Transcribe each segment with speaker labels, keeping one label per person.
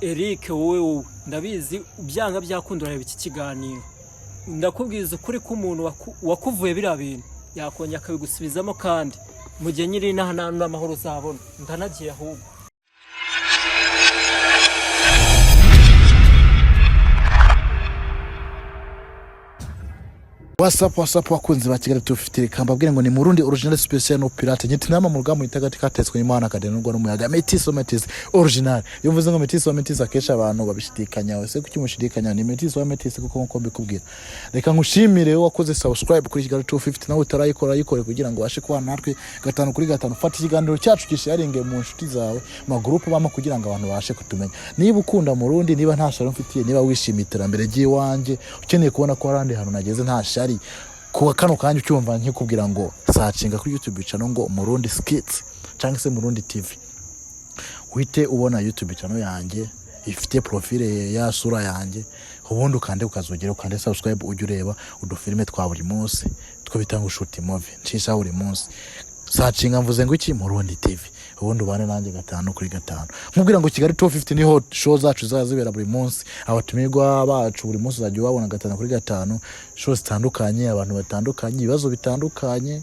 Speaker 1: Eric, wowe ndabizi byanga byakunda urareba iki kiganiro, ndakubwiza ukuri ko umuntu wakuvuye biriya bintu yakongera akabigusubizamo, kandi mu gihe nyiri inaha nta n'amahoro uzabona. Ndanagiye ahubwo.
Speaker 2: What's up, what's up, bakunzi ba Kigali 250? Reka mbabwire ngo ni Murundi original, special, no pirate. Nyiti nama mu rugamba itagati katetswe Imana kadenurwa n'umuyaga. Metis o Metis original. Iyo mvuze ngo Metis o Metis, akenshi abantu babishidikanya. Ese kuki mushidikanya? Ni Metis o Metis kuko nkuko mbikubwira. Reka nkushimire wowe wakoze subscribe kuri Kigali 250, nawe utarayikora yikore kugira ngo ubashe kubana natwe gatanu kuri gatanu. Fata ikiganiro cyacu gisharinge mu nshuti zawe, mu group bamo, kugira ngo abantu babashe kutumenya. Niba ukunda Murundi, niba nta shari mfitiye, niba wishimiye iterambere ry'iwanjye, ukeneye kubona ko hari ahandi hantu nageze nta shari, kuwa kano kanya ucyumva nkikubwira ngo searchinga kuri YouTube channel ngo Murundi Skits cyangwa se Murundi TV, uhite ubona YouTube channel yanjye ifite profile ya sura yanjye, ubundi ukande ukazogera, ukande subscribe, ujye ureba udufilime twa buri munsi two bita ngo shoot movie ncisha buri munsi. Searchinga mvuze ngo iki? Murundi TV, ubundi ubane nanjye gatanu kuri gatanu. Nkubwira ngo Kigali 250 niho show zacu zizajya zibera buri munsi. Abatumirwa bacu buri munsi uzajya ubabona gatanu kuri gatanu, show zitandukanye, abantu batandukanye, ibibazo bitandukanye,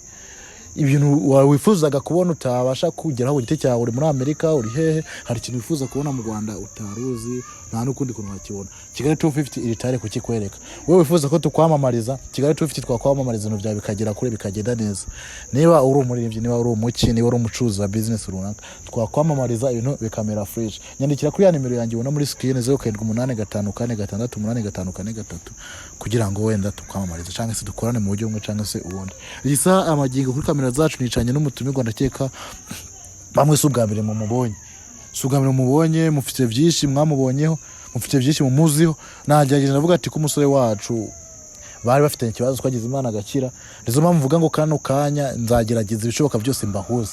Speaker 2: ibintu wifuzaga kubona utabasha kugeraho ku giti cyawe. Uri muri Amerika, uri hehe, hari ikintu wifuza kubona mu Rwanda utari uzi, nta n'ukundi kuntu wakibona, Kigali 250 iri tayari kukikwereka. Wowe wifuza ko tukwamamariza, Kigali 250 twakwamamariza ibintu byawe bikagera kure, bikagenda neza. Niba uri umuririmbyi, niba uri umuki, niba uri umucuruzi wa business runaka, twakwamamariza ibintu bikamera fresh. Nyandikira kuri ya nimero yanjye ubona muri screen, 0785468543, kugira ngo wenda tukwamamarize cyangwa se dukorane mu buryo bumwe cyangwa se ubundi. Iyi saha amagingo kuri kamera zacu nicanye n'umutumirwa. Ndakeka bamwe si ubwa mbere mumubonye, si ubwa mbere mumubonye, mufite byinshi mwamubonyeho, mufite byinshi mumuziho. Nagerageje ndavuga ati ko umusore wacu bari bafitanye ikibazo, twagize Imana agakira. Nizo mpamvu mvuga ngo kano kanya nzagerageza ibishoboka byose mbahuze,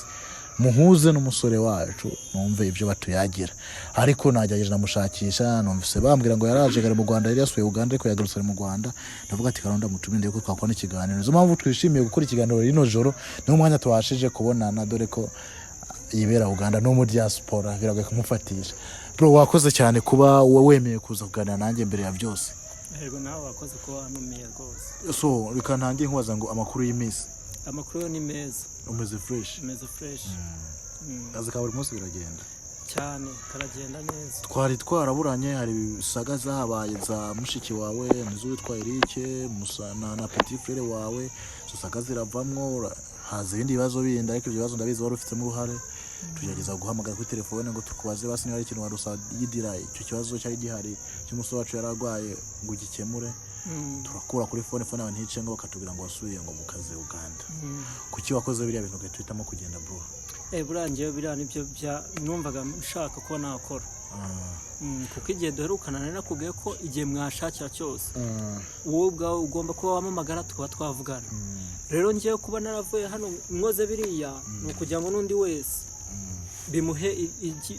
Speaker 2: muhuze n'umusore wacu, numve ibyo batuyagira. Ariko nagerageje ndamushakisha, numvise bambwira ngo yaraje ari mu Rwanda, yari yasuye Uganda ariko yagarutse ari mu Rwanda. Ndavuga ati karunda mutumire ko twakora ikiganiro. Nizo mpamvu twishimiye gukora ikiganiro rino joro, niwo mwanya tubashije kubonana, dore ko yibera Uganda no muri diaspora biragoye kumufatisha. Bro, wakoze cyane kuba wemeye kuza kuganira nanjye mbere ya byose.
Speaker 1: Yego, nawe wakoze kuba wanumiye rwose.
Speaker 2: So reka ntangiye nkubaza ngo amakuru y'iminsi?
Speaker 1: Amakuru yo ni meza.
Speaker 2: Umeze fresh?
Speaker 1: Umeze fresh.
Speaker 2: Akazi ka buri munsi biragenda?
Speaker 1: Cyane, karagenda neza.
Speaker 2: Twari twaraburanye, hari saga zahabaye za mushiki wawe n'iz'uwitwa Eric Musa na petit frère wawe. Izo saga ziravamwo, haza ibindi bibazo bindi, ariko ibyo bibazo ndabizi wari ufitemo uruhare. Tugerageza guhamagara kuri telefone ngo tukubaze basi niba hari ikintu warusayidira icyo kibazo cyari gihari cy'umusore wacu yari arwaye ngo ugikemure. Turakura kuri phone, phone yawe ntice, ngo bakatubwira ngo wasubiye ngo mu kazi Uganda. Kuki wakoze biriya bintu ugahita uhitamo kugenda, bro?
Speaker 1: Buriya njyewe biriya nibyo bya numvaga nshaka ko nakora. Kuko igihe duherukana nari nakubwiye ko igihe mwashakira cyose, wowe ubwawe ugomba kuba wamamagara tukaba twavugana. Rero ngewe kuba naravuye hano nkoze biriya ni ukugira ngo n'undi wese bimuhe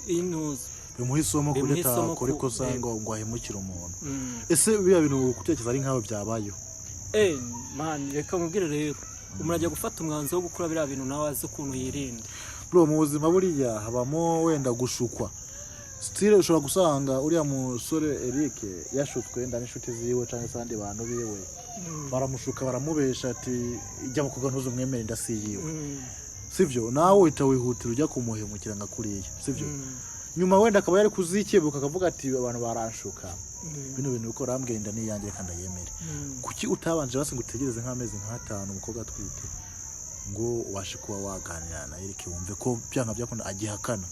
Speaker 1: intuza.
Speaker 2: Bimuha isomo
Speaker 1: Bimuha
Speaker 2: kuri
Speaker 1: isomo
Speaker 2: atakora ikosa ngo ahemukire umuntu. Ese biriya bintu gutekereza ari nkawe byabayeho?
Speaker 1: Man, reka mubwire rero, umuntu ajya gufata umwanzuro wo gukora biriya bintu nawe azi ukuntu yirinda.
Speaker 2: Bro, mu buzima buriya habamo wenda gushukwa. Stile ushobora gusanga uriya musore Eric yashutswe wenda n'inshuti ziwe cyangwa se abandi bantu biwe, baramushuka, baramubesha ati ijya mu kuga ntuzumwemere, inda si yiwe. Sibyo? Nawe uhita wihutira ujya kumuhemukira nka kuriya, sibyo? Nyuma wenda akaba yari kuzikebuka akavuga ati abantu baranshuka, bino bintu biko rambwira inda ni iyanjye, reka ndayemere. Kuki utabanje basi ngo utegereze nk'amezi nk'atanu umukobwa atwite, ngo ubashe kuba waganira na Eric, wumve ko byanga byakunda agihakana?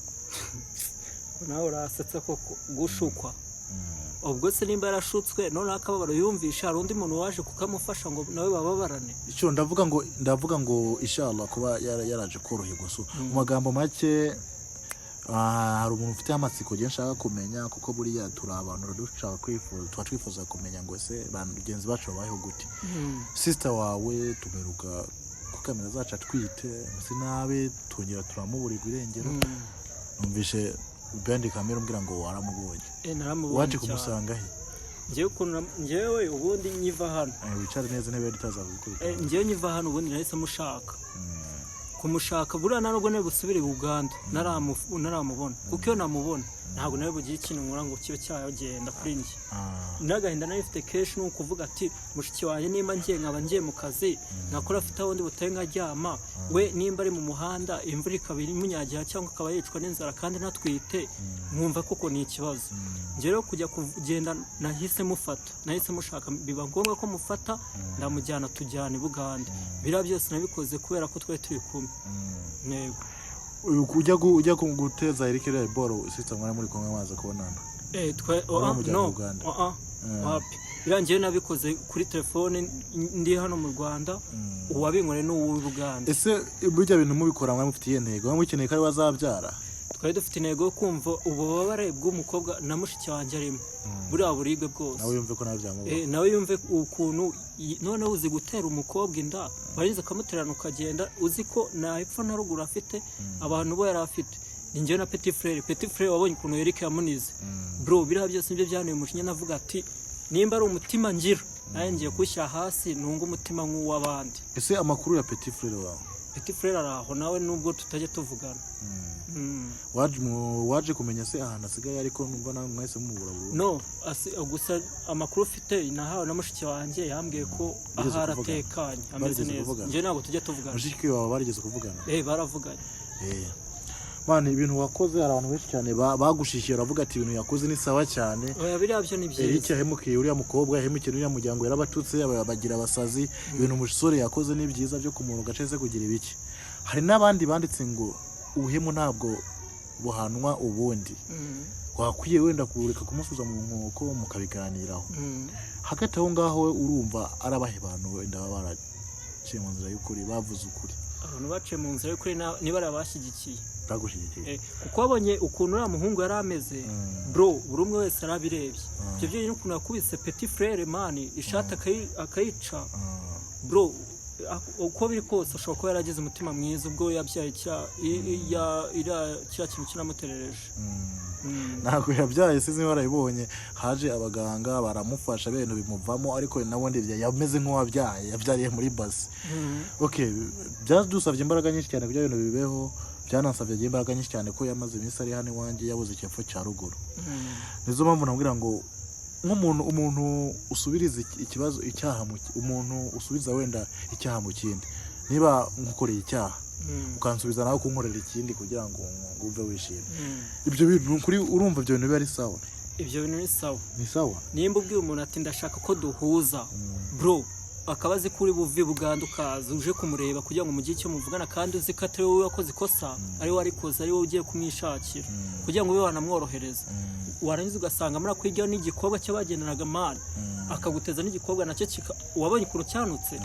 Speaker 1: Nawe urasetsa koko, gushukwa. Ubwo se nimba yarashutswe noneho akababaro yumvisha, hari undi muntu waje kukamufasha ngo nawe bababarane?
Speaker 2: Icyo ndavuga ngo inshallah kuba yaraje koroherwa. So mu magambo make, hari umuntu ufite amatsiko ngiye nshaka kumenya, kuko buriya turi abantu dushaka kwifuza, tuba twifuza kumenya ngo ese bagenzi bacu babayeho gute. Sister wawe tumeruka ku kamera zacu atwite, ameze nabi, twongera turamuburirwa irengero. Numvishe bendi kamera umbwira ngo waramubonye.
Speaker 1: Naramubonye
Speaker 2: Waje
Speaker 1: cyane.
Speaker 2: kumusanga he?
Speaker 1: Njyewe ukuntu njyewe ubundi nyiva hano
Speaker 2: Wicare neza, intebe itaza gukubita.
Speaker 1: Njyewe nyiva hano ubundi nahise mushaka. Kumushaka buriya ntabwo nari busubire Uganda naramubona, kuko iyo namubona ntabwo nawe bugire ikintu nkora ngo kibe cyagenda kuri njye. N'agahinda nari mfite kenshi ni ukuvuga ati mushiki wanjye nimba ngiye, nkaba ngiye mu kazi nakora, afite aho ndi butahe nkaryama, we nimba ari mu muhanda imvura ikaba imunyagira cyangwa akaba yicwa n'inzara kandi ntatwite, nkumva koko ni ikibazo. Njye rero kujya kugenda nahise mufata, nahise mushaka, biba ngombwa ko mufata ndamujyana, tujyana i Bugande. Biriya byose nabikoze kubera ko twari turi kumwe. Yego.
Speaker 2: Ujya guteza Eric iriya boro, sister mwari muri kumwe maze kubonana?
Speaker 1: Eh, twe
Speaker 2: Wari
Speaker 1: oh,
Speaker 2: wamujyanye
Speaker 1: no.
Speaker 2: Uganda?
Speaker 1: Oh, ah, wapi, birangiye nabikoze kuri telefone ndi hano mu Rwanda, uwabinkoreye ni uw'i Buganda.
Speaker 2: Ese burya bintu mubikora mwari mufite iyihe ntego? Mwari mukeneye ko ari we azabyara?
Speaker 1: Twari dufite intego yo kumva ububabare bw'umukobwa na mushiki wanjye arimo, buriya buribwe bwose.
Speaker 2: Nawe yumve ko nawe byamubaho.
Speaker 1: Eh, nawe yumve ukuntu noneho uzi gutera umukobwa inda, warinze ukamuterana ukagenda, uzi ko nta epfo na ruguru afite, abantu bo yari afite ni njyewe na petit frère. Petit frère wabonye ukuntu Eric yamunize, bro. Biriya byose nibyo byanteye umujinya, navuga ati nimba ari umutima ngira, nanjye ngiye kuwushyira hasi nunge umutima nk'uw'abandi.
Speaker 2: Ese amakuru ya petit frère wawe?
Speaker 1: Petit frère ari aho nawe, nubwo tutajya tuvugana.
Speaker 2: Waje kumenya se ahantu asigaye? Ariko numva nawe mwahise mubura burundu.
Speaker 1: No, gusa amakuru ufite nahawe na mushiki wanjye, yambwiye ko
Speaker 2: Bigeze
Speaker 1: ahari
Speaker 2: kuvugana?
Speaker 1: atekanye, ameze
Speaker 2: Barigeze
Speaker 1: neza.
Speaker 2: kuvugana?
Speaker 1: Njye ntabwo tujya tuvugana.
Speaker 2: Mushiki wawe barigeze kuvugana?
Speaker 1: Eh, baravuganye.
Speaker 2: Eh. Man, ibintu wakoze, hari abantu benshi cyane bagushikiye, baravuga ati ibintu yakoze ni sawa cyane.
Speaker 1: Oya, biriya byo ni
Speaker 2: Eric
Speaker 1: byiza.
Speaker 2: yahemukiye uriya mukobwa, yahemukiye uriya muryango, yarabatutse bagira abasazi. Ibintu umusore yakoze ni byiza byo kumuntu gace se kugira ibiki. Hari n'abandi banditse ngo ubuhemu ntabwo buhanwa ubundi, wakwiye wenda kureka kumusubiza mu nkoko mukabiganiraho. Hagati aho ngaho urumva ari abahe bantu wenda baba baraciye mu nzira y'ukuri, bavuze ukuri?
Speaker 1: Abantu baciye mu nzira y'ukuri niba ari abashyigikiye.
Speaker 2: Bagushyigikiye.
Speaker 1: Eh, kuko wabonye ukuntu uriya muhungu yari ameze, bro, buri umwe wese arabirebye. Ibyo byonyine, ukuntu yakubise petit frère, man, ishati akayica. Bro, uko biri kose ashobora kuba yaragize umutima mwiza ubwo yabyaye kiriya kintu kinamuterereje.
Speaker 2: Ntabwo yabyaye, sinzi niba warabibonye, haje abaganga baramufasha, ibintu bimuvamo, ariko nabundi yameze nk'uwabyaye, yabyariye muri basi. Okay, byadusabye imbaraga nyinshi cyane kugira ngo ibintu bibeho, byanansabye imbaraga nyinshi cyane ko yamaze iminsi ari hano iwanjye, yabuze icyepfo cya ruguru. Nizo mpamvu nabwira ngo nk'umuntu, umuntu usubiriza ikibazo icyaha mu umuntu usubiza wenda icyaha mu kindi, niba nkukoreye icyaha ukansubiza nawe kunkorera ikindi kugira ngo wumve wishimye, ibyo bintu kuri urumva ibyo bintu biba ari sawa?
Speaker 1: Ibyo bintu ni sawa.
Speaker 2: Ni sawa.
Speaker 1: Nimba ubwiye umuntu ati ndashaka ko duhuza, bro, akaba azi ko uri buve Buganda ukaza uje kumureba kugira ngo mugire icyo muvugana, kandi uzi ko atari wowe wakoze ikosa, ari we warikoze, ari wowe ugiye kumwishakira kugira ngo ube wanamworohereza, warangiza ugasanga muri akwigaho n'igikorwa cy'abagendanaga, man, akaguteza n'igikorwa nacyo wabonye ukuntu cyanutse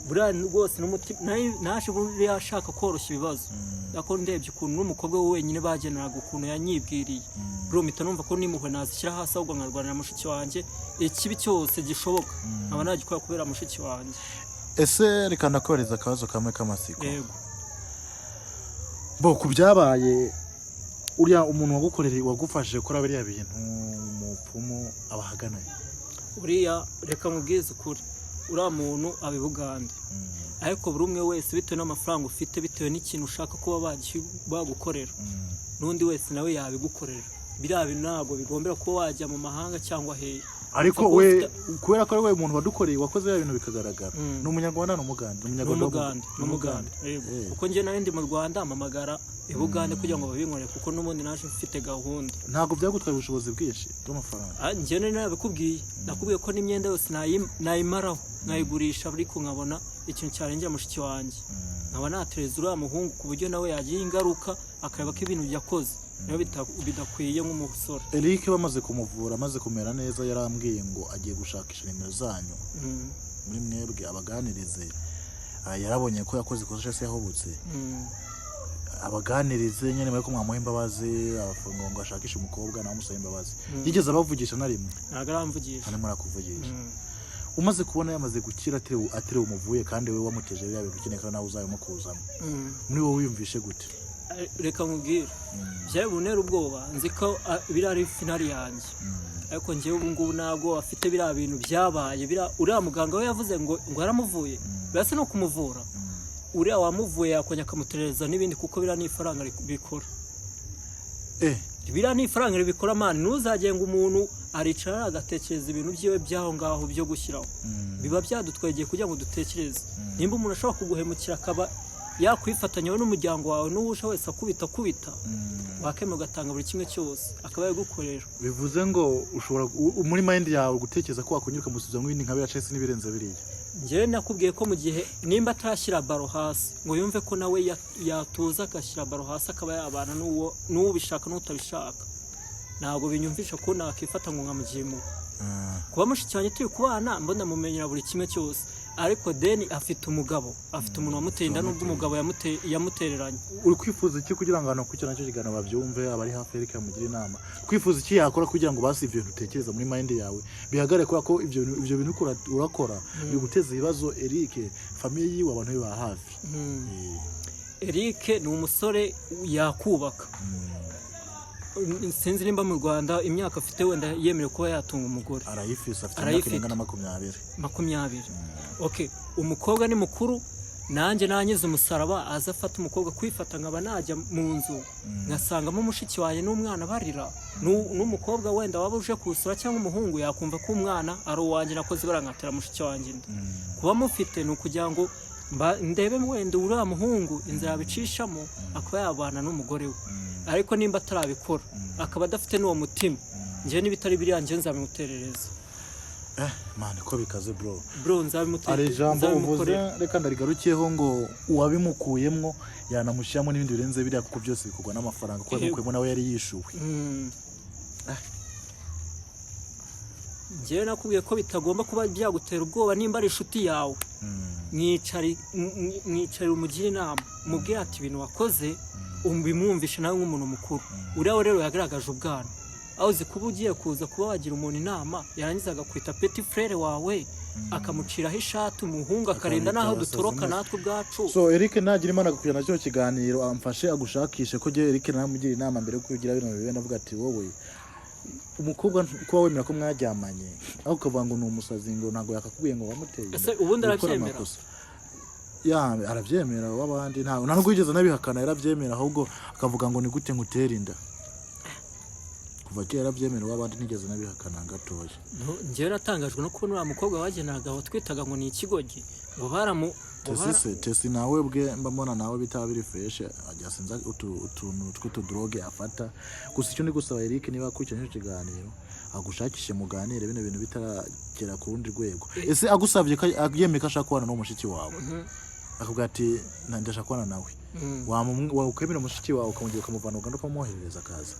Speaker 1: buriya rwose n'umutima naje buriya ashaka koroshya ibibazo, ariko ndebye ukuntu n'umukobwa we wenyine bageneraga ukuntu yanyibwiriye, bro, mpita numva ko n'impuhwe nazishyira hasi, ahubwo nkarwanira mushiki wanjye, ikibi cyose gishoboka nkaba nagikora kubera mushiki wanjye.
Speaker 2: Ese reka ndakohereza akabazo kamwe k'amasiko.
Speaker 1: Yego.
Speaker 2: Bo ku byabaye, uriya umuntu wagukoreye, wagufashije gukora biriya bintu, umupfumu, abahaganaye?
Speaker 1: Uriya, reka mubwize ukuri, uriya muntu aba i Bugande, ariko buri umwe wese bitewe n'amafaranga ufite, bitewe n'ikintu ushaka kuba bagukorera, n'undi wese nawe yabigukorera. Biriya bintu ntabwo bigombera kuba wajya mu mahanga cyangwa hehe.
Speaker 2: Ariko
Speaker 1: Upfa kuba
Speaker 2: we kubera ko ari we muntu wadukoreye, wakoze biriya bintu bikagaragara, ni umunyarwanda, ni umugande? Ni
Speaker 1: Ni
Speaker 2: umunyarwanda?
Speaker 1: umugande, ni umugande, yego.
Speaker 2: Eh.
Speaker 1: Kuko njye nari ndi mu Rwanda, mpamagara i Bugande kugira ngo babinkorere, kuko n'ubundi naje mfite gahunda.
Speaker 2: Ntabwo byagutwaye ubushobozi bwinshi bw'amafaranga?
Speaker 1: Ah, njye nari narabikubwiye, nakubwiye ko n'imyenda yose nayimaraho nkayigurisha, ariko nkabona ikintu cyarengera mushiki wanjye, nkaba natereza uriya muhungu ku buryo nawe yagira ingaruka, akareba ko ibintu yakoze nawe bidakwiye nk'umusore.
Speaker 2: Eric bamaze kumuvura, amaze kumera neza, yarambwiye ngo agiye gushakisha nimero zanyu muri mwebwe abaganirize. Ah, yarabonye ko yakoze ikosa se yahubutse, abaganirize nyine muri ko mwamuha imbabazi, abafunga ngo ashakishe umukobwa nawe amusaba imbabazi. Yigeze abavugisha na rimwe?
Speaker 1: Ntabwo aramvugisha.
Speaker 2: Nta nimwe arakuvugisha? Umaze kubona yamaze gukira, atiriwe umuvuye, kandi we wamuteje biriya bintu, ukeneye ko nawe uzabimukuzamo, muri wowe wiyumvishe gute?
Speaker 1: Eh, reka nkubwire, byari buntera ubwoba, nzi ko biriya ari finale yanjye, ariko njyewe ubu ngubu ntabwo afite biriya bintu byabaye. Uriya muganga we yavuze ngo yaramuvuye, birasa no kumuvura. Uriya wamuvuye yakongera akamuterereza n'ibindi, kuko biriya ni ifaranga bikora. Biriya ni ifaranga ribikora, man. Ntuzagenga umuntu aricara agatekereza ibintu byiwe by'aho ngaho byo gushyiraho. Biba byadutwegeye kugira ngo dutekereze nimba umuntu ashobora kuguhemukira, akaba yakwifatanya wowe n'umuryango wawe n'uwusha wese akubita akubita, wakemera ugatanga buri kimwe cyose akaba yagukorera.
Speaker 2: Bivuze ngo ushobora muri mind yawe gutekereza ko wakongera ukamusubiza ibindi nka biriya cyangwa se n'ibirenze biriya?
Speaker 1: Njyewe nakubwiye ko mu gihe nimba atarashyira baro hasi ngo yumve ko nawe yatuza agashyira baro hasi, akaba yabana n'uwo n'ubishaka n'utabishaka, ntabwo binyumvisha ko nakifata ngo nkamugira impuhwe. Kuba mushiki wanjye turi kubana, mbona mumenyera buri kimwe cyose, ariko then afite umugabo, afite umuntu wamuteye inda, n'ubwo umugabo yamutereranye.
Speaker 2: Uri kwifuza iki kugira ngo abantu bakurikirane icyo kiganiro babyumve, abari hafi Eric bamugire inama? Kwifuza iki yakora kugira ngo basi ibyo bintu utekereza muri mind yawe bihagarare? Kubera ko ibyo bintu uriko urakora biri guteza ibibazo Eric, famille yiwe, abantu be ba hafi.
Speaker 1: Eric ni umusore yakubaka. Sinzi nimba mu Rwanda imyaka afite wenda yemerewe kuba yatunga umugore.
Speaker 2: Arayifise, afite imyaka
Speaker 1: Arayifite.
Speaker 2: irenga na 20.
Speaker 1: 20, okay. Umukobwa ni mukuru, nanjye nanyize umusaraba aza afata umukobwa. Kwifata nkaba najya mu nzu nkasangamo mushiki wanjye n'umwana barira, n'umukobwa wenda waba uje kuwusura cyangwa umuhungu yakumva ko umwana ari uwanjye, nakoze barankatira mushiki wanjye inda. Kuba mufite ni ukugira ngo ndebe wenda uriya muhungu inzira yabicishamo akaba yabana n'umugore we. Ariko nimba atarabikora, akaba adafite n'uwo mutima, njyewe n'ibitari biriya njyewe nzabimuterereza.
Speaker 2: Eh man, ko bikaze, bro.
Speaker 1: Bro,
Speaker 2: Hari
Speaker 1: nzabimuterereza,
Speaker 2: ijambo uvuze,
Speaker 1: nzabimukorera.
Speaker 2: reka ndarigarukiyeho, ngo uwabimukuyemwo yanamushyiramo n'ibindi birenze biriya, kuko byose bikorwa n'amafaranga, kuko yabimukuyemo nawe yari yishuwe.
Speaker 1: Njyewe nakubwiye ko bitagomba kuba byagutera ubwoba. Nimba ari inshuti yawe, mwicare umugire inama, umubwire ati ibintu wakoze, ubimwumvishe nawe nk'umuntu mukuru. Uriya we rero yagaragaje ubwana, aho uzi kuba ugiye kuza kuba wagira umuntu inama, yarangiza agakwita petit frère wawe, akamuciraho ishati, umuhungu akarinda n'aho
Speaker 2: Akamwita
Speaker 1: dutoroka
Speaker 2: abasazi.
Speaker 1: natwe ubwacu.
Speaker 2: So Eric nagira Imana agakurikirana kino kiganiro, amfashe agushakishe, ko njyewe Eric namugira inama mbere yo kugira bino bibe. Ndavuga ati wowe umukobwa kuba wemera ko mwaryamanye, aho ukavuga ngo ni umusazi, ngo ntabwo yakakubwiye ngo wamuteye inda.
Speaker 1: Ese ubundi
Speaker 2: Uri gukora
Speaker 1: arabyemera?
Speaker 2: amakosa. Ya, arabyemera w'abandi, nta nubwo yigeze anabihakana, yarabyemera, ahubwo akavuga ngo ni gute ngutera inda. Kuva kera yarabyemera w'abandi, ntigeze anabihakana gatoya.
Speaker 1: No, njyewe natangajwe no kubona uriya mukobwa wageneraga watwitaga ngo ni ikigogi, ngo baramu ngo
Speaker 2: Tesi se, Tesi nawe bwe mba mbona nawe bitaba biri fresh, ajya sinza utuntu tw'utudroge afata. Gusa icyo ndi gusaba Eric, niba akurikiranye icyo kiganiro, agushakishe muganire bino bintu bitaragera ku rundi rwego. Ese agusabye ko yemeye ko ashaka kubana n'uwo mushiki wawe, akubwira ati ndashaka kubana nawe, wakwemera mushiki wawe ukamugira ukamuvana Uganda ukamwoherereza akaza?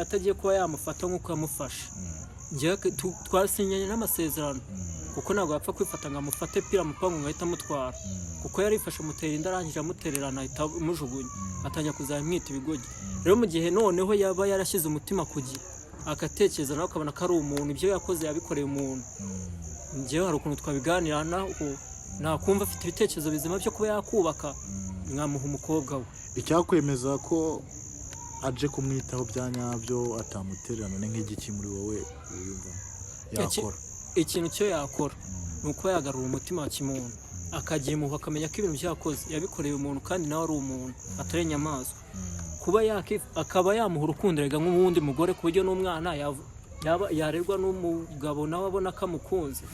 Speaker 1: Atagiye kuba yamufata nk'uko yamufashe. Njyewe twasinyanye n'amasezerano, kuko ntabwo yapfa kwifata ngo amufate pira mupangu ngo ahite amutwara, kuko yarifashe amutera inda, arangije amutererana, ahita amujugunya, atangira kuzajya amwita ibigogi. Rero mu gihe noneho yaba yarashyize umutima ku gihe, agatekereza nawe akabona ko ari umuntu, ibyo yakoze yabikoreye umuntu, njyewe hari ukuntu twabiganira naho nakumva afite ibitekerezo bizima byo kuba yakubaka, mwamuha umukobwa we.
Speaker 2: Icyakwemeza ko aje kumwitaho bya nyabyo, atamutererana, ni nk'igiki muri wowe wiyumvamo yakora?
Speaker 1: Ikintu cyo yakora ni uko yagarura umutima wa kimuntu, akagira impuhwe, akamenya ko ibintu byakoze yabikoreye umuntu, kandi nawe ari umuntu atari inyamaswa. Kuba akaba yamuha urukundo erega nk'uwundi mugore, ku buryo n'umwana yaba yarerwa n'umugabo nawe abona ko amukunze.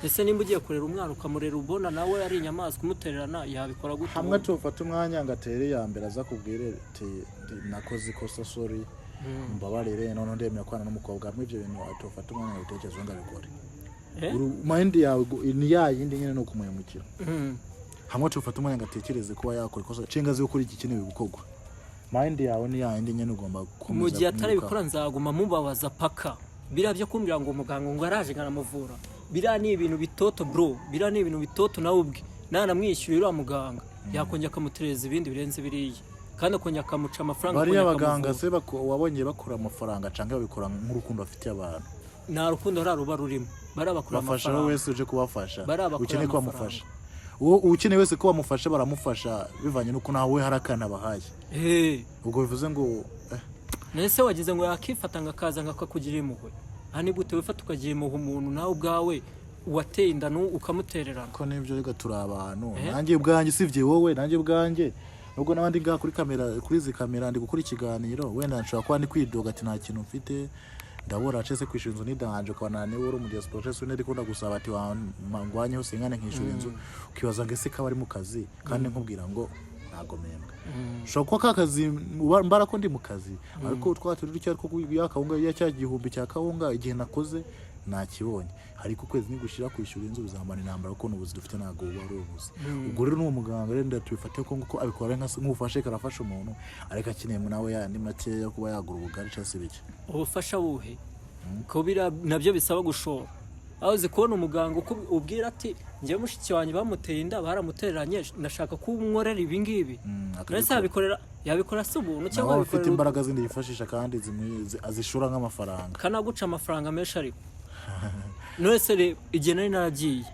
Speaker 1: Ese nimba ugiye kurera umwana ukamurera ubona nawe ari inyamaswa umutererana, yabikora gute
Speaker 2: Hamwe
Speaker 1: ubundi?
Speaker 2: tufata umwanya ngo atere iya mbere, aza kubwire ati nakoze ikosa, sorry, mbabarire, noneho ndemera kubana n'umukobwa. Hamwe ibyo bintu tufata umwanya ngo abitekerezeho ngo abikore?
Speaker 1: Eh?
Speaker 2: Mind yawe ni ya yindi nyine, ni ukumuhemukira. Hamwe tufata umwanya ngo atekereze kuba yakora ikosa cenga azi gukora igikenewe gukorwa, mind yawe ni ya yindi nyine, ugomba gukomeza
Speaker 1: Mu gihe
Speaker 2: kumwirukaho.
Speaker 1: atarabikora nzaguma mubabaza paka. Biriya byo kumbwira ngo umuganga ngo araje ngo aramuvura, biriya ni ibintu bitoto, bro, biriya ni ibintu bitoto. Nawe ubwe nanamwishyura uriya muganga yakongera akamutereza ibindi birenze biriya, kandi akongera akamuca amafaranga,
Speaker 2: Bariya
Speaker 1: akongera
Speaker 2: baganga
Speaker 1: akamuvura.
Speaker 2: se wabonye bakura amafaranga canke babikora nk'urukundo bafitiye abantu?
Speaker 1: Nta rukundo ruriya ruba rurimo, bariya bakura
Speaker 2: Bafasha wowe
Speaker 1: amafaranga.
Speaker 2: wese uje kubafasha.
Speaker 1: Bariya bakura
Speaker 2: Ukeneye ko
Speaker 1: amafaranga.
Speaker 2: bamufasha, uwo ukeneye wese ko bamufasha baramufasha, bivanye n'uko nawe hari akana bahaye. Ubwo bivuze ngo
Speaker 1: Nese wagize ngo yakifata ngo akaza ngo akakugira impuhwe? Aha ni gute wifata ukagira impuhwe umuntu nawe ubwawe? Uwateye inda ukamutererana.
Speaker 2: Ko nibyo reka, turi abantu.
Speaker 1: Eh?
Speaker 2: Nanjye ubwanjye, usibye wowe, nanjye ubwanjye, nubwo n'abandi ngaha kuri kamera, kuri izi kamera ndi gukora ikiganiro, wenda nshobora kuba ndi kwidoga ati nta kintu mfite, ndabura cese kwishyura inzu nidanje, ukabona niba uri umudiaspora cese undi ndikunda gusaba ati wangwanyeho singane nkishyura inzu, ukibaza ngo ese kaba ari mu kazi kandi nkubwira ngo ntago mpembwa. Ushobora kuba ka kazi mbara ko ndi mu kazi, ariko twa turi duke, ariko ya kawunga, ya cya gihumbi cya kawunga, igihe nakoze nakibonye, ariko ukwezi nigushira kwishyura inzu bizamara intambara, kuko n'ubuzi dufite ntabwo buba ari ubuzi. Ubwo rero n'uwo muganga rero tubifate ko nguko abikora nk'ubufasha, karafasha umuntu, ariko akeneye nawe yandi make yo kuba yagura ubugari cyangwa se ibiki.
Speaker 1: Ubufasha buhe, ko biriya nabyo bisaba gushora? Aho uzi kubona umuganga uko ubwira ati njyewe mushiki wanjye bamuteye inda, baramutereranye, ndashaka ko unkorera ibi ngibi.
Speaker 2: Akabikora.
Speaker 1: Mbese yabikora si ubuntu cyangwa
Speaker 2: nawe ufite
Speaker 1: yabikorera
Speaker 2: imbaraga zindi yifashisha kandi azishura nk'amafaranga.
Speaker 1: Kanaguca amafaranga menshi. Ariko none se reba igihe nari naragiye,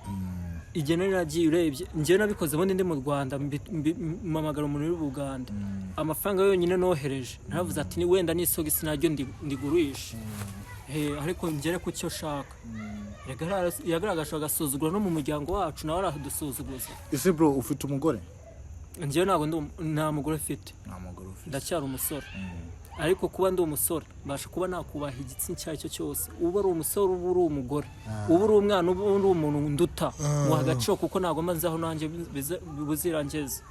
Speaker 1: urebye njyewe nabikoze ubundi ndi mu Rwanda, mpamagara umuntu uri Buganda, amafaranga yonyine nohereje naravuze ati ni wenda n'isogisi naryo ndigurishe. Ariko ngere ku cyo nshaka. Yagaragaje agasuzuguro no mu muryango wacu, nawe aradusuzuguza.
Speaker 2: Ese bro, ufite umugore?
Speaker 1: Njyewe ntabwo nta mugore mfite.
Speaker 2: Nta mugore ufite?
Speaker 1: Ndacyari umusore, ariko kuba ndi umusore mbasha kuba nakubaha igitsina icyo ari cyo cyose, uba ari umusore, uba uri umugore, uba uri umwana, uba uri umuntu nduta, muha agaciro, kuko ntabwo mba nzi aho nanjye buzirangeze.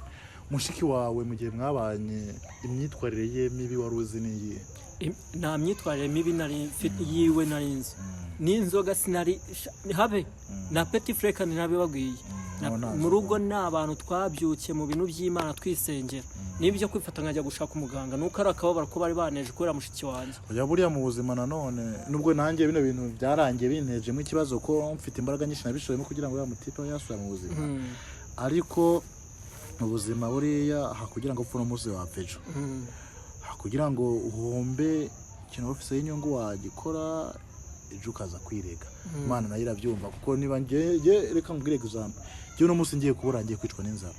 Speaker 2: Mushiki wawe, mu gihe mwabanye, imyitwarire ye mibi wari uzi ni iyihe?
Speaker 1: Nta myitwarire mibi nari mfite yiwe nari nzi, n'inzoga sinari habe na petit frère, kandi nabibabwiye.
Speaker 2: Nta
Speaker 1: Mu rugo ni abantu twabyukiye mu bintu by'Imana, twisengera, n'ibyo kwifata nkajya gushaka umuganga nuko ari akababaro ko bari baneje kubera mushiki wanjye.
Speaker 2: Oya, buriya mu buzima nanone, nubwo nanjye bino bintu byarangiye bintejemo ikibazo, ko mfite imbaraga nyinshi nabishoyemo kugira ngo uriya mutipe abe yasubira mu buzima, ariko mu buzima buriya hakugira ngo upfe uno munsi, wapfa ejo. Kugira ngo uhombe ikintu wari ufise inyungu, wagikora ejo ukaza kwirega. Imana nayo irabyumva, kuko niba nge reka nkubwire example, njyewe uno munsi ngiye kubura, ngiye kwicwa n'inzara,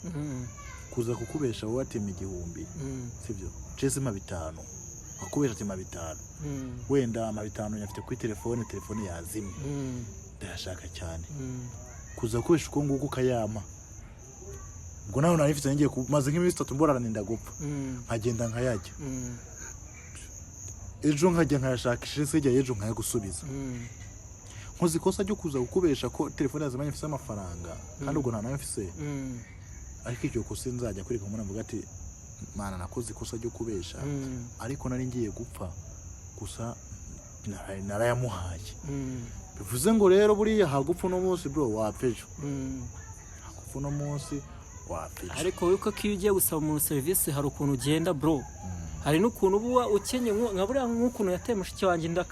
Speaker 2: kuza kukubesha wowe ati mpa 1000, sibyo, cese mpa 5, akubesha ati mpa 5, wenda ama 5 nyafite kuri telefone, telefone yazimye, ndayashaka cyane, kuza kubesha uko nguko ukayama, ubwo nawe nari mfite ngiye maze nk'iminsi 3 mborana ninda gupfa, nkagenda nkayajya, ejo nkajya nkayashakisha, ese hirya y'ejo nkayagusubiza, nkoze ikosa ryo kuza kukubesha ko telefone yazimanye mfise amafaranga, kandi ubwo nta nayo mfise. Ariko iryo kosa nzajya kwereka umuntu avuga ati mana, nakoze ikosa ryo kubesha, ariko nari ngiye gupfa gusa, narayamuhaye. Bivuze ngo rero buriya hagupfa uno munsi bro, wapfa ejo. Hagupfa uno munsi, wapfa ejo.
Speaker 1: Ariko wibuke ko iyo ugiye gusaba umuntu serivisi hari ukuntu ugenda bro, hari n'ukuntu uba ukenye, nka buriya nk'ukuntu yateye mushiki wanjye inda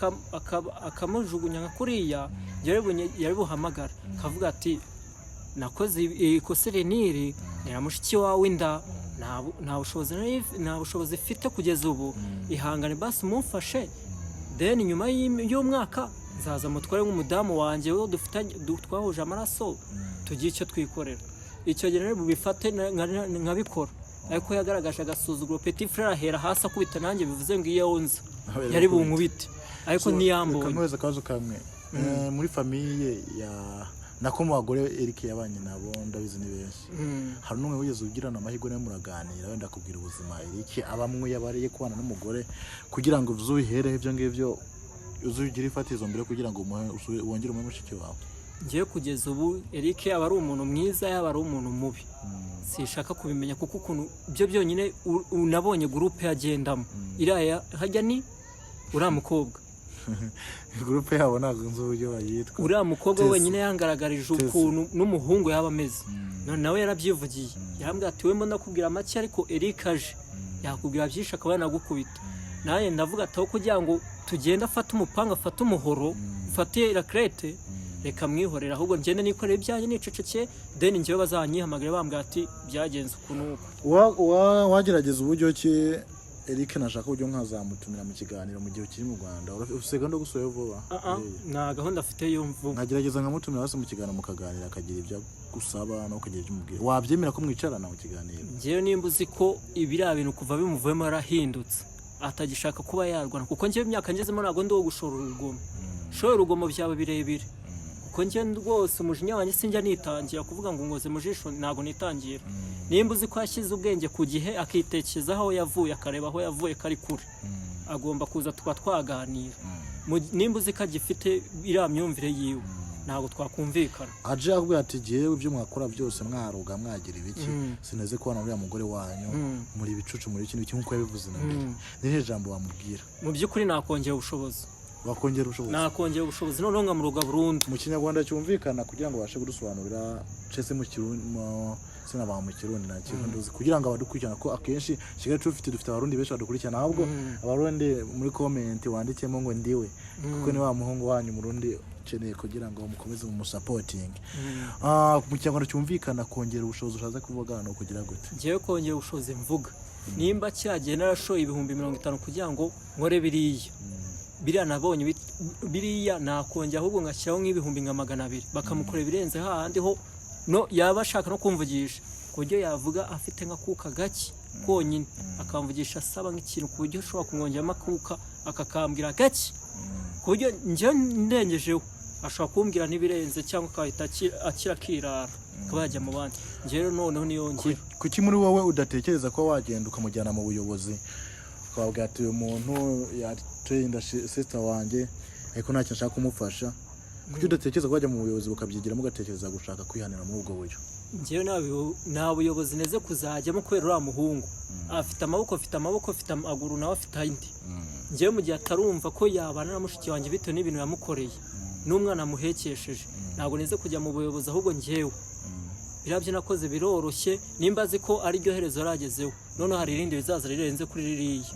Speaker 1: akamujugunya nka kuriya, yari buhamagara akavuga ati nakoze ikosa iri n'iri, ntera mushiki wawe inda, nta bushobozi mfite kugeza ubu, ihangane basi umumfashe, then nyuma y'umwaka nzaza mutware nk'umudamu wanjye wo dufitanye, twahuje amaraso, tugire icyo twikorera. Icyo gihe rero bubifate nkabikora, ariko yagaragaje agasuzuguro. Petit frère ahera hasi akubita nanjye, bivuze ngo iyo nza yari bunkubite, ariko
Speaker 2: So, reka
Speaker 1: ntiyambonye.
Speaker 2: nkubaze akabazo kamwe. Muri famille ya nako mu bagore Eric yabanye nabo, ndabizi ni benshi, hari n'umwe wigeze ugirana amahirwe nawe muraganira, wenda akubwira ubuzima Eric abamwe yabariye kubana n'umugore, kugira ngo uzubihereho ibyo ngibyo, uzugire ifatizo mbere kugira ngo wongere umuhe mushiki wawe?
Speaker 1: Ngewe kugeza ubu Eric yaba ari umuntu mwiza, yaba ari umuntu mubi, sishaka kubimenya, kuko ukuntu byo byonyine unabonye groupe yagendamo iriya hajya ni uriya mukobwa.
Speaker 2: Groupe yabo ntabwo nzi uburyo bayitwa.
Speaker 1: Uriya mukobwa
Speaker 2: Tesi.
Speaker 1: wenyine yangaragarije
Speaker 2: Tesi.
Speaker 1: ukuntu n'umuhungu yaba ameze. None nawe yarabyivugiye, yarambwira ati we mbona nakubwira make, ariko Eric aje yakubwira byinshi akaba yanagukubita. Nanjye ndavuga ati aho kugira ngo tugende afate umupanga, afate umuhoro, ufate raclette, reka mwihorera, ahubwo ngende nikorera ibyanjye nicecekeye, then njyewe bazanyihamagare bambwira ati byagenze uku n'uku.
Speaker 2: Wagerageza uburyo ki Eric nashaka uburyo nkazamutumira mu kiganiro mu gihe ukiri mu Rwanda? Ufite gahunda yo gusubirayo vuba?
Speaker 1: Ah, ah, nta gahunda afite yo vuba.
Speaker 2: Nkagerageza nkamutumira hasi mu kiganiro, mukaganira, akagira ibyo agusaba nawe ukagira ibyo umubwira. Wabyemera ko mwicarana mu kiganiro?
Speaker 1: Njyewe nimba uzi ko ibiriya bintu kuva bimuvuyemo yarahindutse, atagishaka kuba yarwana, kuko njyewe imyaka ngezemo ntabwo ndi uwo gushora urugomo. Shora urugomo byaba birebire. Kuko njye rwose umujinya wanjye sinjya nitangira kuvuga ngo nkoze mu jisho, ntabwo nitangira. Nimba uzi ko yashyize ubwenge ku gihe, akitekerezaho aho yavuye, akareba aho yavuye ko ari kure, agomba kuza tukaba twaganira. Nimba uzi ko agifite iriya myumvire yiwe, ntabwo twakumvikana.
Speaker 2: Aje akubwira ati: "Jyewe ibyo mwakora byose, mwaroga, mwagira ibiki, sineze kubona uriya mugore wanyu, muri ibicucu, muri iki n'iki," nk'uko yabivuze na mbere, ni irihe jambo wamubwira?
Speaker 1: Mu by'ukuri nakongera ubushobozi.
Speaker 2: Wakongera ubushobozi?
Speaker 1: Nakongera ubushobozi, noneho nkamuroga burundu.
Speaker 2: Mu Kinyarwanda cyumvikana, kugira ngo babashe kudusobanurira, cese mu Kirundi, sinaba mu Kirundi nta Kirundi uzi, kugira ngo abadukurikirana, ko akenshi Kigali tufite dufite Abarundi benshi badukurikirana, ahubwo Abarundi muri comment wandikemo ngo ndiwe, kuko ni wa muhungu wanyu Murundi ukeneye kugira ngo mukomeze mu supporting. Mu Kinyarwanda cyumvikana, kongera ubushobozi ushatse kuvuga ni ukugira gute?
Speaker 1: Ngewe kongera ubushobozi mvuga, nimba cyagiye narashoye 50,000 kugira ngo nkore biriya, biriya nabonye biriya, nakongera ahubwo ngashyiraho nk'ibihumbi nka 200, bakamukorera ibirenze hahandi ho no yaba ashaka no kumvugisha, ku buryo yavuga afite nk'akuka gake konyine, akamvugisha asaba nk'ikintu, ku buryo ushobora kumwongeramo akuka akakambwira gake, ku buryo njyewe ndengejeho ashobora kumbwira n'ibirenze, cyangwa akahita akira akirara, akaba yajya mu bandi. Njyewe rero noneho niyongera.
Speaker 2: Kuki muri wowe udatekereza ko wagenda ukamujyana mu buyobozi, ukababwira ati: "Uyu muntu yateye inda sister wanjye, ariko nta kintu nshaka kumufasha"? Kuki udatekereza ko wajya mu buyobozi bukabyigiramo, ugatekereza gushaka kwihanira muri ubwo buryo?
Speaker 1: Njyewe nta buyobozi neze kuzajyamo, kubera uriya muhungu afite amaboko, afite amaboko, afite amaguru, nawe afite andi. Njyewe mu gihe atarumva ko yabana na mushiki wanjye bitewe n'ibintu yamukoreye n'umwana amuhekesheje, ntabwo neze kujya mu buyobozi. Ahubwo njyewe biriya byo nakoze biroroshye. Nimba azi ko ari ryo herezo yaragezeho, noneho hari irindi rizaza rirenze kuri ririya.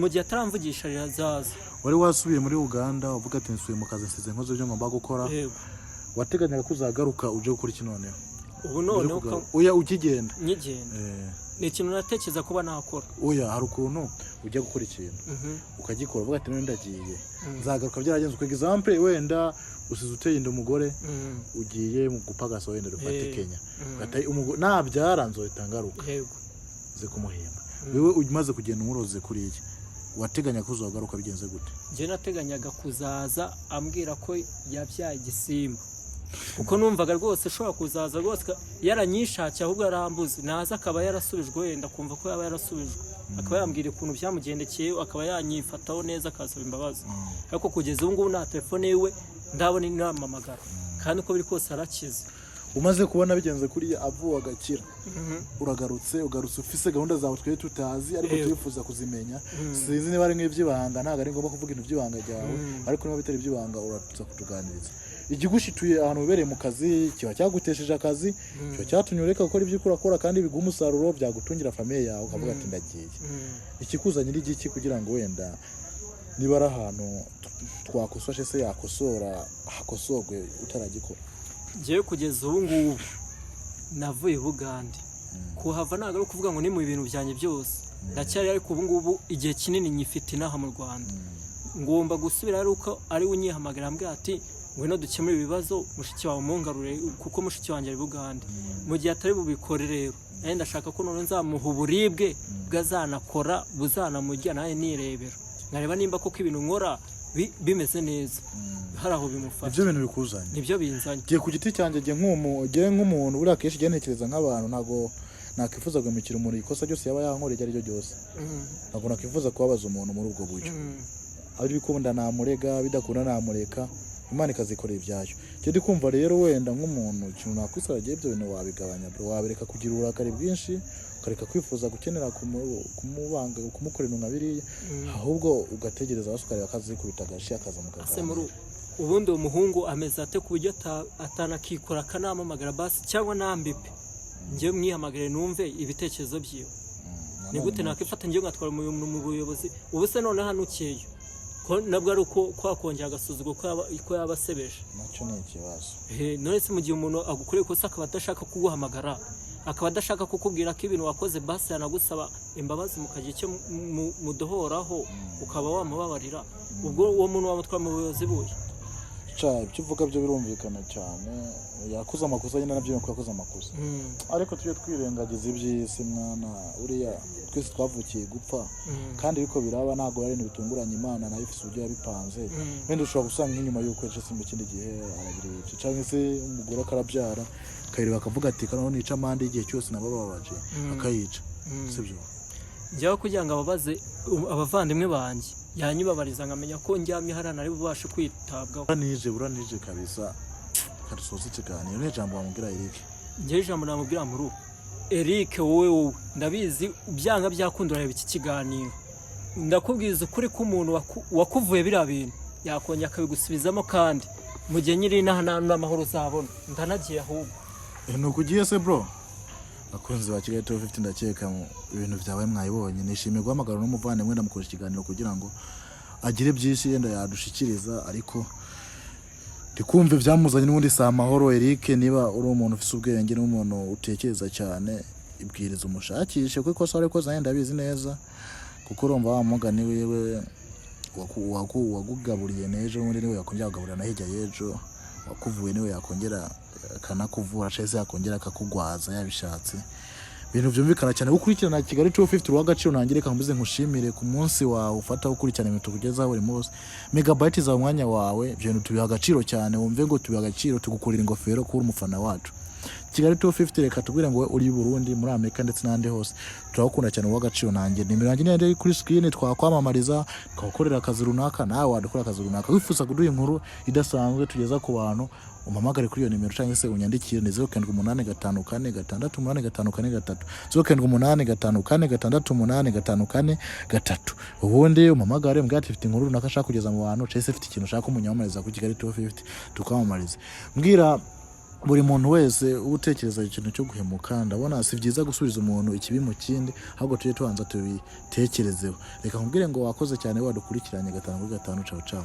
Speaker 1: Mu gihe ataramvugisha, rirazaza.
Speaker 2: Wari wasubiye muri Uganda uvuga ati: "Nsubiye mu kazi, nsize nkoze ibyo ngomba gukora."
Speaker 1: Yego.
Speaker 2: Wateganyaga ko uzagaruka uje gukora iki noneho?
Speaker 1: Ubu
Speaker 2: Uje
Speaker 1: noneho
Speaker 2: kugaruka. Oya, ukigenda.
Speaker 1: Nkigenda, ni ikintu natekereza kuba nakora.
Speaker 2: Oya, hari ukuntu ujya gukora ikintu, ukagikora uvuga ati: "None ndagiye, nzagaruka byaragenze uko." Example, wenda usize uteye inda umugore, ugiye mu gupagasa, wenda dufate Kenya. Ugahita nabyara nzohita ngaruka, nze kumuhemba. Wewe umaze kugenda umuroze kuriya, wateganya ko uzagaruka bigenze gute?
Speaker 1: Njye nateganyaga kuzaza ambwira ko yabyaye igisimba, kuko numvaga rwose ashobora kuzaza rwose yaranyishakiye, ahubwo yarambuze. Naza akaba yarasubijwe, wenda kumva ko yaba yarasubijwe, akaba yambwira ukuntu byamugendekeye, akaba yanyifataho neza, akasaba imbabazi. Ariko kugeza ubu ngubu nta telefone yiwe ndabona inampamagara, kandi uko biri kose arakize.
Speaker 2: Umaze kubona bigenze kuriya, avuwe agakira, uragarutse, ugarutse ufise gahunda zawe twe tutazi, ariko turifuza kuzimenya. Sinzi niba ari nk'iby'ibanga, ntabwo ari ngombwa kuvuga ibintu by'ibanga ryawe, ariko niba bitari iby'ibanga uraza kutuganiriza. Igigushituye ahantu wibereye mu kazi kiba cyagutesheje akazi, kiba cyatumye ureka gukora ibyo ukora kandi biguha umusaruro, byagutungira famille yawe, ukavuga ati: "Ndagiye." Ikikuzanye ni igiki, kugira ngo wenda niba ari ahantu twakososhe se yakosora, hakosorwe utaragikora?
Speaker 1: Njyewe kugeza ubu ngubu navuye i Bugande. Kuhava ntabwo ari ukuvuga ngo ni mu bintu byanjye byose, ndacyari, ariko ubu ngubu igihe kinini nyifite inaha mu Rwanda. Ngomba gusubira ari uko ari we unyihamagara ambwira ati: "Ngwino dukemure ibibazo, mushiki wawe mungarure," kuko mushiki wanjye ari Bugande. Mu gihe atari bubikore rero, nanjye ndashaka ko noneho nzamuha uburibwe bwazanakora buzanamujya, nanjye nirebera, nkareba nimba koko ibintu nkora bimeze neza, hari aho bimufasha.
Speaker 2: Nibyo bintu bikuzanye?
Speaker 1: Nibyo binzanye.
Speaker 2: Giye ku giti cyanjye, giye nk'umuntu buriya akenshi giye ntekereza nk'abantu, ntabwo nakwifuza guhemukira umuntu ikosa ryose yaba yankoreye iryo ari ryo ryose. Ntabwo nakwifuza kubabaza umuntu muri ubwo buryo. Ari bikunda namurega, bidakunda namureka, Imana ikazikorera ibyayo. Njye ndi kumva rero wenda nk'umuntu, ikintu nakwisaba, gihe ibyo bintu wabigabanya bro, wabireka kugira uburakari bwinshi, ukareka kwifuza gukenera kumubanga, kumukorera ibintu nka biriya, ahubwo ugategereza basi ukareba akazikubita agashi akaza
Speaker 1: Ase muri
Speaker 2: mukaganira.
Speaker 1: Ubundi uwo muhungu ameze ate ku buryo atanakikora akanamamagara basi, cyangwa nambipe njyewe mwihamagare numve ibitekerezo byiwe? Ni gute nakwifata njyewe ngatwara umuntu mu buyobozi? Ubu se noneho hano ukeye ko nabwo ari uko kwakongera agasuzuguro, ko yaba asebeje?
Speaker 2: Nacyo ni ikibazo.
Speaker 1: None se mu gihe umuntu agukoreye ikosa akaba adashaka kuguhamagara, akaba adashaka kukubwira ko ibintu wakoze basi yanagusaba imbabazi, mukagira icyo mudohoraho, ukaba wamubabarira, ubwo uwo muntu wamutwara mu buyobozi buhe?
Speaker 2: Ca, ibyo uvuga byo birumvikana cyane. Yakoze amakosa nyine, nabyo ko yakoze amakosa, ariko tujye twirengagiza iby'isi, mwana. Uriya twese twavukiye gupfa, kandi ariko biraba, ntabwo ari ibintu bitunguranye. Imana nayo ifite uburyo yabipanze. Wenda ushobora gusanga nk'inyuma y'ukwezi se, mu kindi gihe arabirebye, cyangwa se umugore akarabyara, akayireba akavuga ati: "Kano nica amande y'igihe cyose nabababaje," akayica, sibyo?
Speaker 1: Njyewe kugira ngo ababaze abavandimwe banjye, yanyibabariza nkamenya ko ndyamye hariya nari bubashe kwitabwaho.
Speaker 2: Buranije, buranije kabisa. Kadusoza ikiganiro n'ijambo wamubwira Eric.
Speaker 1: Njyewe ijambo namubwira muri ubu, Eric, wowe ndabizi byanga byakunda urareba iki kiganiro. Ndakubwiza ukuri ko umuntu wakuvuye biriya bintu yakongera akabigusubizamo, kandi mu gihe nyiri inaha nta n'amahoro uzabona. Ndanagiye ahubwo.
Speaker 2: Ni uko ugiye se, bro? Abakunzi ba Kigali 250, ndakeka mu ibintu byawe mwayibonye. Nishimiye guhamagara n'umuvandimwe, ndamukoresha ikiganiro kugira ngo agire byinshi yenda yadushikiriza, ariko ndikumva ibyamuzanye n'ubundi si amahoro. Eric, niba uri umuntu ufite ubwenge n'umuntu utekereza cyane, ibwiriza umushakishe, kuko ikosa warikoze, nanjye ndabizi neza, kuko urumva wa mugani wiwe wagugaburiye n'ejo bundi niwe yakongera kugaburira na hirya y'ejo, wakuvuye niwe yakongera akanakuvura, cyangwa se yakongera akakugwaza yabishatse. Ibintu byumvikana cyane. Gukurikirana Kigali 250 uw'agaciro. Ntangire reka nkushimire ku munsi wawe ufata ukurikirana ibintu tukugezaho buri munsi, megabyte zawe, umwanya wawe, ibyo bintu tubiha agaciro cyane. Wumve ngo tubiha agaciro, tugukurira ingofero kuba uri umufana wacu Kigali 250. Reka tubwire ngo uri i Burundi, muri Amerika ndetse n'ahandi hose, turagukunda cyane, uw'agaciro. Nanjye nimero yanjye niyo iri kuri screen. Twakwamamariza, twagukorera akazi runaka, nawe wadukora akazi runaka, wifuza kuduha inkuru idasanzwe tugeza ku bantu, umpamagare kuri iyo nimero cyangwa se unyandikire. Ni 0785468543, 0785468543. Ubundi umpamagare, umbwire ati: "Mfite inkuru runaka ashaka kugeza mu bantu," cyangwa se mfite ikintu ushaka umunyamamariza kuri Kigali 250, tukamamariza. Mbwira buri muntu wese uba utekereza ikintu cyo guhemuka, ndabona si byiza gusubiza umuntu ikibi mu kindi, ahubwo tujye tubanza tubitekerezeho. Reka nkubwire ngo wakoze cyane wadukurikiranye gatanu kuri gatanu. Cawu cawu.